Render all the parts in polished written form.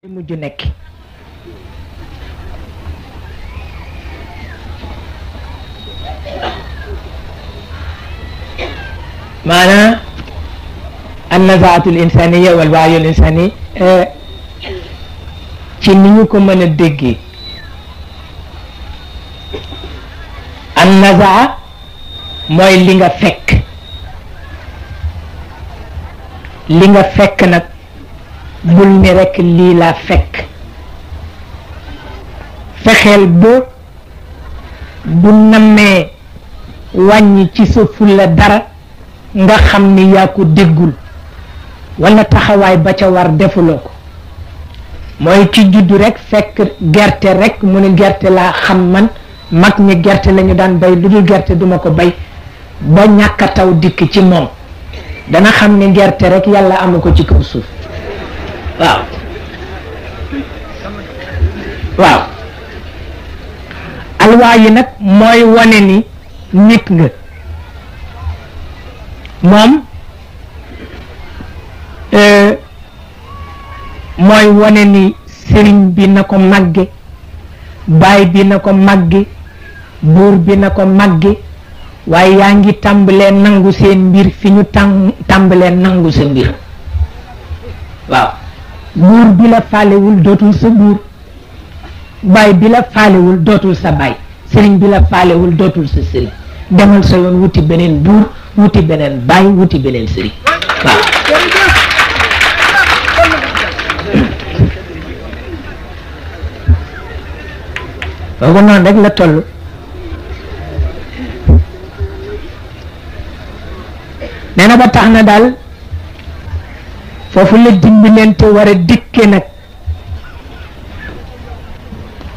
mujj nekk maanaam annazaatul insaniya wal waayul insani ci ni ñu ko mën a déggee annazaa mooy li nga fekk nag bul ni rekk lii laa fekk fexeel ba bu nammee wàññi ci sa fulla dara nga xam ni yaa ko déggul walla taxawaay ba ca war defuloo ko mooy ci juddu rekk fekk gerte rekk mu ne gerte laa xam man mag ñi gerte lañu daan bay lu dul gerte duma ko bay ba ñàkk a taw dikk ci moom dana xam ni gerte rekk yàlla amu ko ci kaw suuf waaw alwaa yi nag mooy wane ni nit nga moom mooy wane ni sëriñ bi na ko màgge baay bi na ko màgge buur bi na ko màgge waaye yaa ngi tàmbalee nangu seen mbir fi ñu tàmbalee nangu sa mbir waaw buur bi la faalewul dootul sa buur baay bi la faalewul dootul sa baay sëriñ bi la faalewul dootul sa sëriñ demal sa yoon wuti beneen buur wuti beneen baay wuti beneen sëriñ waaw boobu noonu rek la toll nee na ba tax na daal foofu la dimbalante war a dikke nag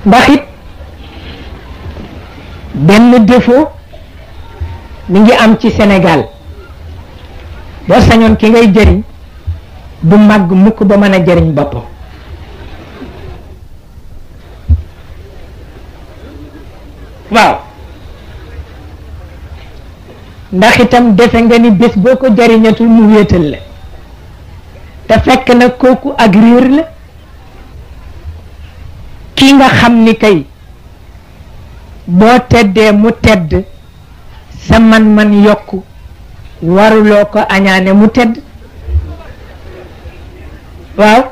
ndax it benn défaut mi ngi am ci Sénégal boo sañoon ki ngay jëriñ du màgg mukk ba mën a jëriñ boppam waaw ndax itam defe nga ni bés boo ko jëriñatul mu wéetal la te fekk na kooku ak réer la ki nga xam ni kay boo teddee mu tedd sa man-man yokku waruloo ko añaane mu tedd waaw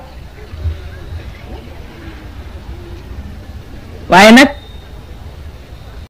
waaye nag